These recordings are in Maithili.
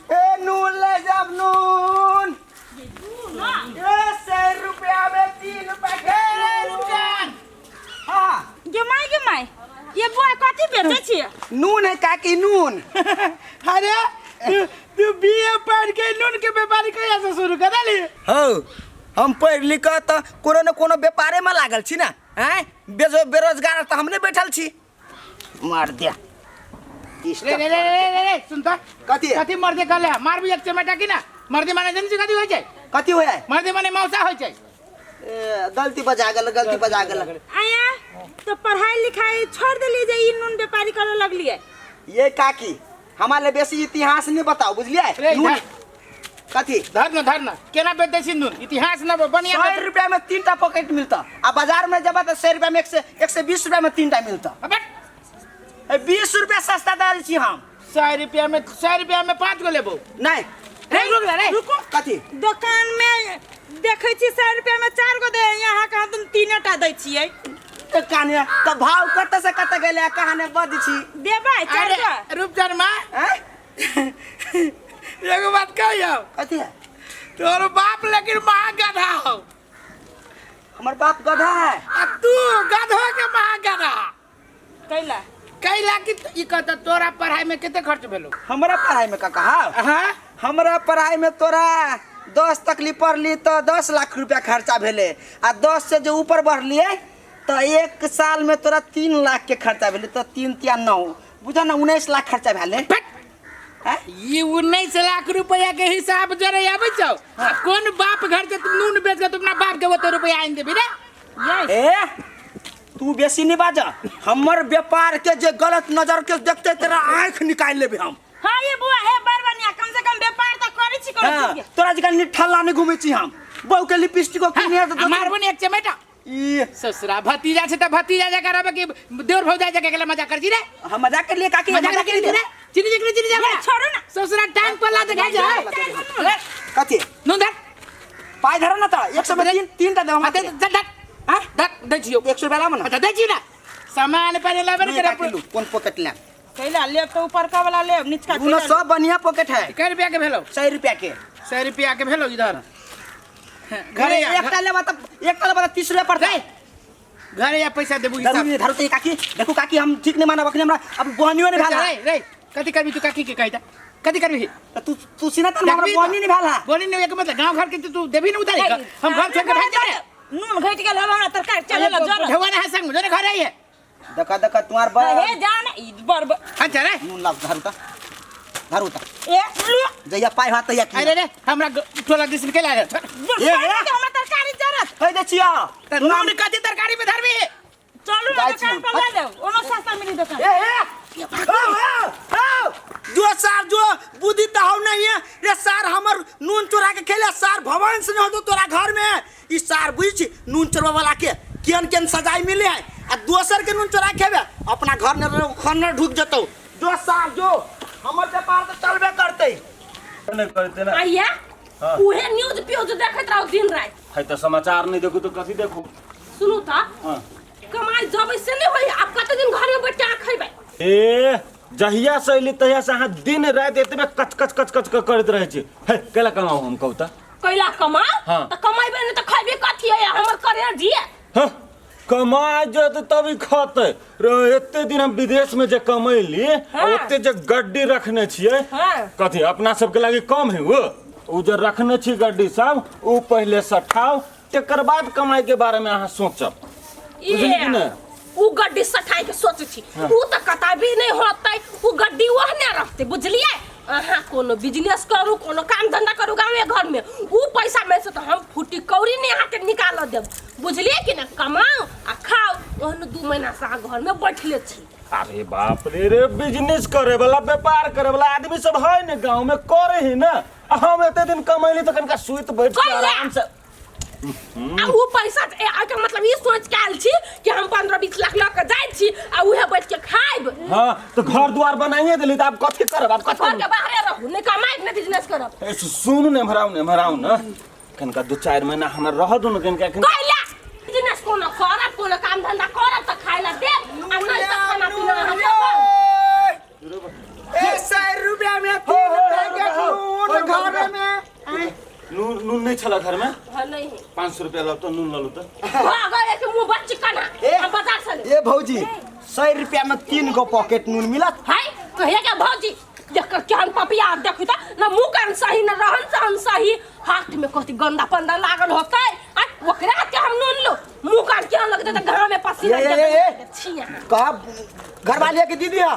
ए नून ले जाब नून। ए 100 रुपया में तीन पैकेट। नून। हाँ। गे माय, गे माय, ये बुआ कथी बेचै छियै? नून है काकी, नून। अरे, तू तू बीए पढ़ के नून के व्यापारी कहिया से शुरू कर देली? हौ, हम पढ़ि लिख कऽ तऽ कोनो ने कोनो व्यापारेमे लागल छी ने। आँय, बेजो बेरोजगार तऽ हम नहि बैठल छी। मार दिया। रे रे रे रे रे रे, सुन त। कथी? कथी मर्दे कहले है? मार भी एक चमेटा की ना। मर्दे माने जन छी कथी होइ छै? कथी होइ है? मर्दे माने मौसा होइ छै। ए, गलती बजा गेल, गलती बजा गेल। आया तो पढ़ाई लिखाई छोड़ देलियै जे ई नून व्यापारी करे लगलियै? ये काकी, हमारे ले बेसी इतिहास नहीं बताओ, बुझलियै? रे, नून धर। कथी? धर न, धर न, केना बेचै छी नून? इतिहास न बढ़िया। 100 रुपया में तीन टा पॉकेट मिलता आ बाजार में जब तो 100 रुपया में 120 रुपया में तीन टा मिलता। अबे। ए, 20 रुपया सस्ता दे छी हम। 100 रुपया में, 100 रुपया में पाँच गो लेबो? नहीं। रे, रुक रे। रुको। कथी? दोकान में देखै छी 100 रुपया में चार गो दे, यहाँ कहाँ तुम तीने टा दै छियै। तो कहानी तो भाव कत से कत गेले, कहानी बद छी। देबै चार गो? अरे रूपचंद मा, हैं? एगो बात कहियो? कथी है? तोर बाप लेकिन महा गधा हो। हमर बाप गधा है? आ तू गधो के महा गधा। कैला? कैला कि ई कहता तोरा पढ़ाई में कते खर्च भेलो? हमरा पढ़ाई में का कहा? हाँ। हमरा पढ़ाई में तोरा 10 तकली पढ़ली तो 10 लाख रुपया खर्चा भेले आ 10 से जो ऊपर बढ़लिए तो एक साल में तोरा 3 लाख के खर्चा भेले, तो तीन तिया नौ, बुझा ना, 19 लाख खर्चा भेले। हैं? ई 19 लाख रुपया के हिसाब जरे आबै छौ? आ कोन बाप घर से तू नून बेच के तू अपना बाप के ओते रुपया आनि देबी रे? ए, तू बेसी नहीं बाज। हमर व्यापार के जे गलत नजर के देखते तेरा आंख निकाल लेबे हम। हाँ ये बुआ हे, बड़ बढ़िया, कम से कम व्यापार तो करै छी कोनो हाँ, चीज के। तोरा जकाँ निठल्ला नहीं घूमै छी हम। बहू के लिपस्टिक को किने आ मारबो ने एक चमेटा। ई। ससुरा भतीजा छै त भतीजा जका रहबे कि देवर भौजाई जका गेले मजा कर छी रे? हम मजाक कर लिए काकी? मजा कर लिए रे? चिनी चिनी चिनी जा। ये छोड़ू ना। ससुरा टांग पर लात खाइ छै। कथी? नून धर। पाइ धर ना त 100 में तीन तीन टा देब। आ दे, चल धर। हाँ? धर, दै छियौ। 100 रुपया लाबो ना। अच्छा, दै छियौ ना, सामान पहिले लेबे ने करे। लू, कोन पॉकेट लेब? कैला लेब तो ऊपरका वाला लेब, निचका उनो कैला लेब? सब बढ़िया पॉकेट है। कै रुपया के भेलौ? 100 रुपया के। 100 रुपया के भेलौ। इधर घरे आ। एकटा लेबा त, एकटा लेबा त 30 रुपया पड़तै। घरे आ, पैसा देबू। धरू। हिसाब। धरू त काकी, देखू काकी, हम ठीक नहीं मानब। अखनी हमरा अब बहनियो नहीं भेल रे है। रे, कथी करबी तू? काकी के कहिता कथी करबी? त तू तू सीना त हमरा देखबी त- बहनी नहीं भेल है। बोली नहीं, एक मतलब गांव घर के तो तू देबी न उतारी, हम घर छोड़ के भाग जेबै? नून घटि गेल हब, हमरा तरकारी चले ला जरा। ढेवा ना है संग में, जोने घर आई है। देखा देखा, तुम्हार बड़ हे जा ना, ई बड़ अच्छा रे। नून लाव, धरू त, धरू त। ए लू। जहिया पाइ होत तहिया की। अरे रे, हमरा टोला दिस निकल आया। ए, ए। हमरा तरकारी जरत। कहि दै छियौ। त नून कथी तरकारी में धरबी? चलू ना जाइ दुकान छी। पर लए देब, ओनो सस्ता मिली दुकान। ए ए, आओ आओ आओ, जो सार जो बुद्धि तो हौ नहीं है रे सार। हमर नून चोरा के खेले सार, भवन से नहीं होतो तोरा घर में। ई सार बुझ छी, नून चोरवा वाला के केहन केहन सजाई मिले है। आ दोसर के नून चोरा खेबे, अपना घर में खन्नर ढुक जतौ। जो सार जो, हमर व्यापार तो चलबे करते। नहीं करते ना। आइया। हाँ। उहे न्यूज प्यूज देखैत रहू दिन राति। है तो समाचार नहीं देखू तो कथी देखू? सुनू त। हाँ। कमाई जबै से नहीं होई, आब कते दिन घर में बैठ के अहाँ खैबै? ए, जहिया से अयली तहिया से अहाँ दिन राति एतबे कच कच कच कच करैत रहै छी। हे, कैला कमाऊ हम, कहू तऽ? कैला कमाऊ? हाँ। त कमाइबै नहीं त खैबे कथी? है हमर करियर जिए। हँ, कमा जेतै तभी खतै रे। एते दिन हम विदेश में जे कमैली आ हाँ। ओते जे गड्डी रखने छियै, हाँ। कथी अपना सबके लागी कम है? ओ जे रखने छी गड्डी सब, ओ पहिले सठाउ, तकर बाद कमाई के बारे में अहाँ सोचब, बुझली कि ने? उ गड्डी सठाई के सोचै छी, उ त कतबी नहीं होतै, उ गड्डी ओहने रहतै, बुझलियै? अहाँ कोनो बिजनेस करू, कोनो काम धंधा करू गाँवे घर में, उ पैसा में से तो हम फूटी कौड़ी नहीं अहाँके निकाल देब, बुझलियै कि ना? कमाउ आ खाउ। ओहन 2 महीना से अहाँ घर में बैठले छी। अरे बाप रे रे, बिजनेस करे वाला, व्यापार करे वाला आदमी सब है ने गांव में, करे ही ना। आ हम एते दिन कमैली तो कनिका सुति बैठ के कैला? आराम से। आ उ पैसा ए के मतलब ई सोच के आयल छी कि हम 15-20 लाख लऽ के जाइ छी आ उहे बैठ के खाइब? हाँ, तो घर द्वार बनाइए देली, तो आब कथी करब? आब कथी? घर के बाहरे रहू, नहि कमाइब नहि बिजनेस करब। ए, सुनू ने, एम्हर आउ ने, एम्हर आउ ने। कनिका 2-4 महीना हमर रह दू ने कनिका कनिका। कैला बिजनेस कोनो करब, कोनो काम धंधा करब तऽ खाइ ला देब आ नहि तऽ खाना पीना अहाँ देब। ए, 100 रुपया में तीन पैकेट नून। नून नहीं छला घर में? हाँ नहीं है। 500 रुपया लाओ तो नून ललू तो। हाँ गए के मुंह बच्ची कना हम बाजार से ले। ए भौजी 100 रुपया में 3 गो पॉकेट नून मिलत। हाय कहिया के भौजी देख केहन पपिया देखू त न मुंह कान सही न रहन सहन सही, हाथ में कथी गंदा पंदा लागल होतै आ ओकरा के हम नून लो मुंह कान केहन लगतै त घाम में पसीना ए, ए, ए, छिया। कह घरवाली के दीदी है।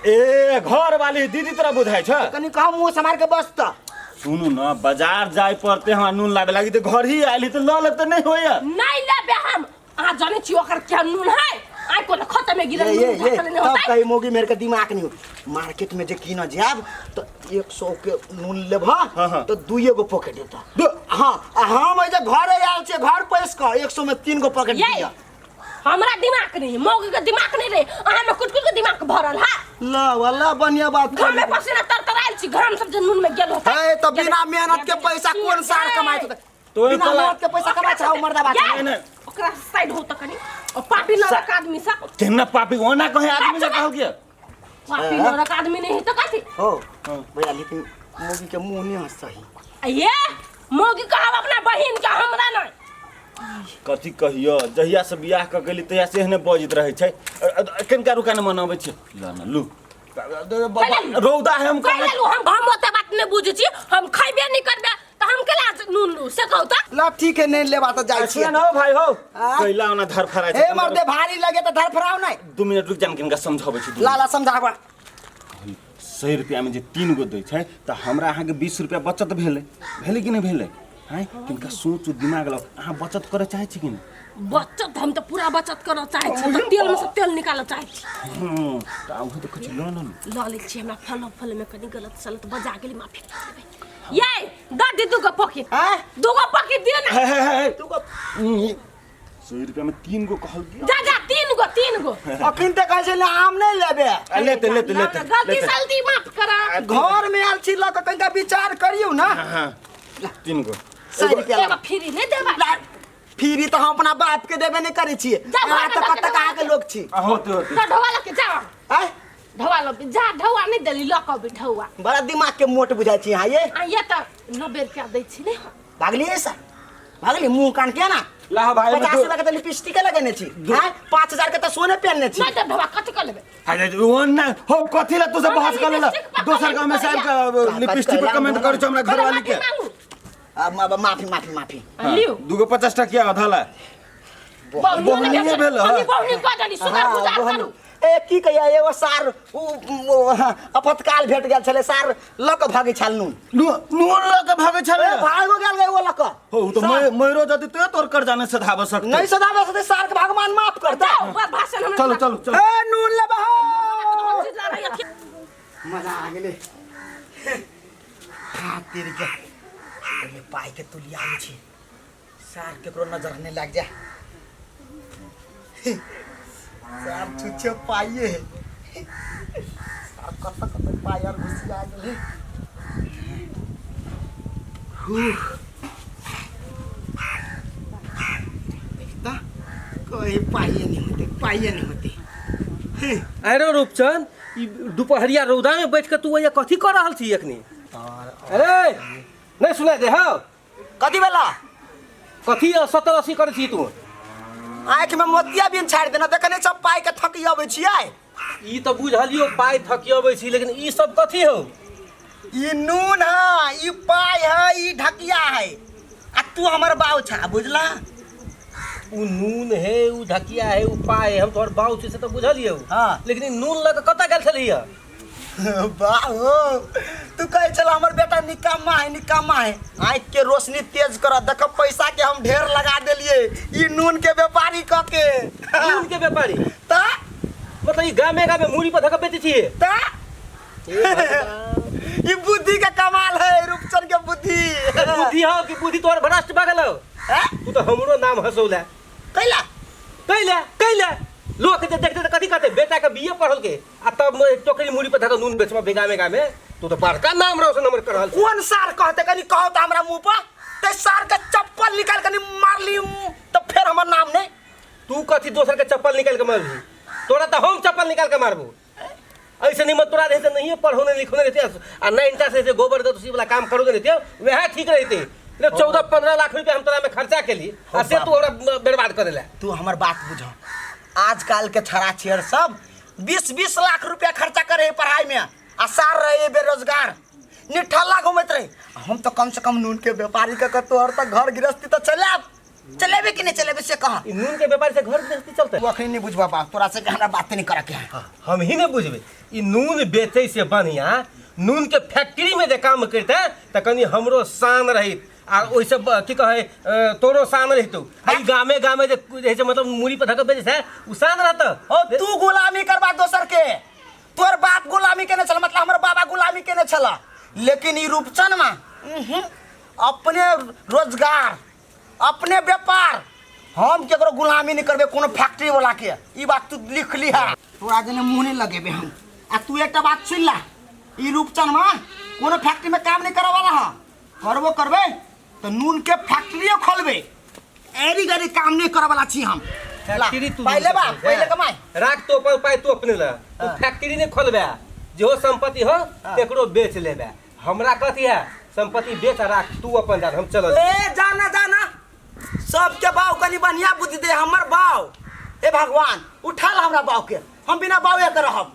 ए घरवाली दीदी तोरा बुझाइ छ? कनी कह मुंह समार के बस त। सुनू न बाजार जाय पड़ते हमरा नून लाबे लागी त घर ही आइली त ल ले त नहीं होया। नहीं लेबे हम, अहाँ जानै छी ओकर केहन नून है, आइ कोनो खत में गिरल ये नून ये खतम नहीं तब होतै। कही मोगी मेरे के दिमाग नहीं हो। मार्केट में जे कीन जाब तो 100 के नून लेब हाँ। तो 2 गो पॉकेट देता। हाँ हम जे घरे आयल छे घर पैस के 100 में 3 गो पॉकेट ये दिया। हमरा दिमाग नहीं, मौगी के दिमाग नहीं रे, अहाँ में कुट कुट के दिमाग भरल है। ला वाला बढ़िया बात घाम में पसीना तरतरायल छी, घाम सब जे नून में गेल होतै। है तो बिना मेहनत के पैसा कौन सार कमाइत होतै? तो बिना मेहनत के पैसा कमाइत छौ मर्दा बात। ये, नहीं। ओकरा साइड हो त कनी ओ पापी नरक आदमी सा। केना पापी ओना कहे आदमी जे कहल के पापी नरक आदमी नहीं त कथी हो भैया, लेकिन मौगी के मुंह नहीं हंस सही। ये मौगी कहब अपना बहिन के, हमरा नहीं। कथी कहियो जहिया से बियाह क गेली तहिया से एहने बजैत रहै छै। कनिका रुका न मनाबै छै। ल न लू रौदा है हम कहि लेलु हम ओते बात नहीं बुझै छी, हम खैबे नहीं करबे त हम केला नून लू से कहू त। ला ठीक है नहीं लेबा त जाइ छी। सुन हो भाई हो हाँ? कैला ओना धरफराइ छै। ए मर्दे भारी लगे त धरफराउ नहीं। 2 मिनट रुक जाम किनका समझाबै छी। ला ला समझाबा। 100 रुपया में जे 3 गो दै छै त हमरा अहाँ के 20 रुपया बचत भेलै, भेलै कि नहीं भेलै? हैं किनका सोच दिमाग लाओ, अहाँ बचत करे चाहै छी कि नहीं? बचत हम त पूरा बचत करऽ चाहै छी, त तेल में से तेल निकालऽ चाहै छी। हां त अहाँ त कुछ ल ल ल लै छी, हमरा फल फल में कनी गलत सलत बजा गेली माफी देबै। ये द दे 2 गो पॉकेट। हैं 2 गो पॉकेट दिए ना। हे हे हे 2 गो 100 रुपया में 3 गो कहल दिया। जा जा 3 गो 3 गो। अखन त कहै छै ना आम नहीं लेबे। लेते लेते लेते गलती सलती माफ करा। घर में आयल छी ल के कनिका विचार करियौ ना। हां 3 गो 100 रुपया एगो फ्री नहीं देबै। फ्री तो हम अपना बाप के देबे नहीं करै छियै। अहाँ त कत कहाँ के लोग छी। होते होते त ढोवा ल के जा। हैं ढोवा ल जा, ढोवा नहीं देली ल के अबै ढोवा। बड़ा दिमाग के मोट बुझाइ छी अहाँ ये। आ ये त 90 रुपया दै छी ने। भागलियै सर भागली मुंह कान के ना। ला भाई 50 रुपया के त लिपस्टिक लगेने छी। हैं 5000 के त सोने पहनने छी। नहीं त ढोवा कथि क लेबै? अरे ओ ना हो कथि ला तू सब बहस कर लेला? दोसर गांव में साहब के लिपस्टिक पर कमेंट करै छ हमरा घरवाली के। अब माफी माफी माफी लिउ 2 गो 50 टकिया आधा ला। बहुनी भेल हनी बहुनी क देली सुगर गुजार करू। ए की कहिया एगो सार अपतकाल भेट गेल छले, सार ल के भागै छल नून नून ल के भागै छले। ए भागो गेल एगो ल के। हो त मरो जति तो तोर कर जाने सधाब सकते नहीं सधाब सकते, सार के भगवान माफ करता। जाओ भाषण हमरा। चलो चलो चलो ए नून लेबा मजा आ गेलै। हां तेरी के पहिले पाई के तुलिया आबै छी, सार केकरो नजर नहीं लाग जाए। सार छुछे पाइए सार कत कत पाई और घुसिया गेलै। देखता कोई पाइए नहीं होते, पाइए नहीं होते। अरे रूपचंद ई दुपहरिया रौदा में बैठ के तू ओया कथी कर रहल छी अखनी? अरे नहीं सुनाइ दे हौ कथी भेला? कथी 70 80 करै छी तू? आँखि में मोतिया बिन छाड़ि देना, देखने सब पाई के थकी अबै छियै। ई त बुझलियो पाई थकी अबै छी, लेकिन ई सब कथी हौ? ई नून है, ई पाई है, ई ढकिया है, आ तू हमर बाऊ छा बुझला? उ नून है, उ ढकिया है, उ पाई है, हम तोहर बाऊ छी से त बुझलियो। हाँ। लेकिन ई नून लऽ के कतऽ गेल छलियै? बाहो तू कहै छला हमर बेटा निकम्मा है निकम्मा है, आँखि के रोशनी तेज कर देख पैसा के हम ढेर लगा देलिए ई नून के व्यापारी क के। नून के व्यापारी त मतलब ई गामे गामे मूड़ी पर धक्का बेचै छियै त ई बुद्धि के कमाल है रूपचंद के बुद्धि। बुद्धि हो कि बुद्धि तोहर भ्रष्ट भऽ गेलौ? तू तो हमरो नाम हंसौला। कैला कैला कैला लोग जे देखते त कथी कहते बेटा के बीए पढ़ल के आ तब टोकरी मूड़ी पर धक्का नून बेचबा गामे गामे, तू तो बड़का नाम रोशन हमर कर रहल। कोन सार कहते कनी कहो त हमरा मुंह पर ते सार के चप्पल निकाल कनी मारली त फेर हमर नाम नहीं। तू कथी दोसर के चप्पल निकाल के मारबी? तोरा त हम चप्पल निकाल के मारबू। ऐसे नहीं मत तोरा रहते नहीं पढ़ो नहीं लिखो नहीं रहते आ नहीं इंटर से गोबर दतुसी वाला काम करो नहीं रहते वह ठीक रहते। ले 14-15 लाख रुपया हम तोरा में खर्चा केली आ से तू हमरा बर्बाद कर देला। तू हमर बात बुझ, आजकल के छड़ा छेड़ सब 20-20 लाख रुपया खर्चा करे है पढ़ाई में आ सार रहे बेरोजगार निठल्ला घूमत रहे। हम तो कम से कम नून के व्यापारी के तोहर तक घर गृहस्थी तो चलाब, चलेबे कि नहीं चलेबे से कह। ई नून के व्यापारी से घर गृहस्थी चलते? तू अखनी नहीं बुझबा बाप, तोरा से हमरा बात नहीं करे के है। हम ही नहीं बुझबे। ई नून बेचे से बढ़िया नून के फैक्ट्री में जे काम करते त कनी हमरो शान रहित आ ओइसे की कहे तोरो शान रहितौ। आ ई गामे गामे जे जे छै मतलब मूड़ी पर धक बेचे छै उ शान रहत। ओ तू गुलामी करबा दोसर के, तोर बाप गुलामी केने छल, मतलब हमर बाबा गुलामी केने छल, लेकिन ई रूपचन में अपने रोजगार अपने व्यापार, हम केकरो गुलामी नहीं करबे कोनो फैक्ट्री वाला के, ई बात तू लिख लिहा। तोरा जने मुँह नहीं लगेबे हम। आ तू एकटा बात सुन ला, ई रूपचन में कोनो फैक्ट्री में काम नहीं करे वाला है, करबो करबे तो नून के फैक्ट्रियो खोलबे, एरी गरी काम नहीं करे वाला छी हम। फैक्ट्री तू पहले बा पहले कमाई राख तो अपन पाई तू अपने ला, तू फैक्ट्री नहीं खोलबे, जो संपत्ति हो तेकरो बेच लेबे। हमरा कथी है संपत्ति बेच राख तू अपन जान, हम चलल। ए जाना जाना सबके बाव कनी बढ़िया बुद्धि दे, हमर बाव ए भगवान उठा ला हमरा बाव के, हम बिना बावे के रहब।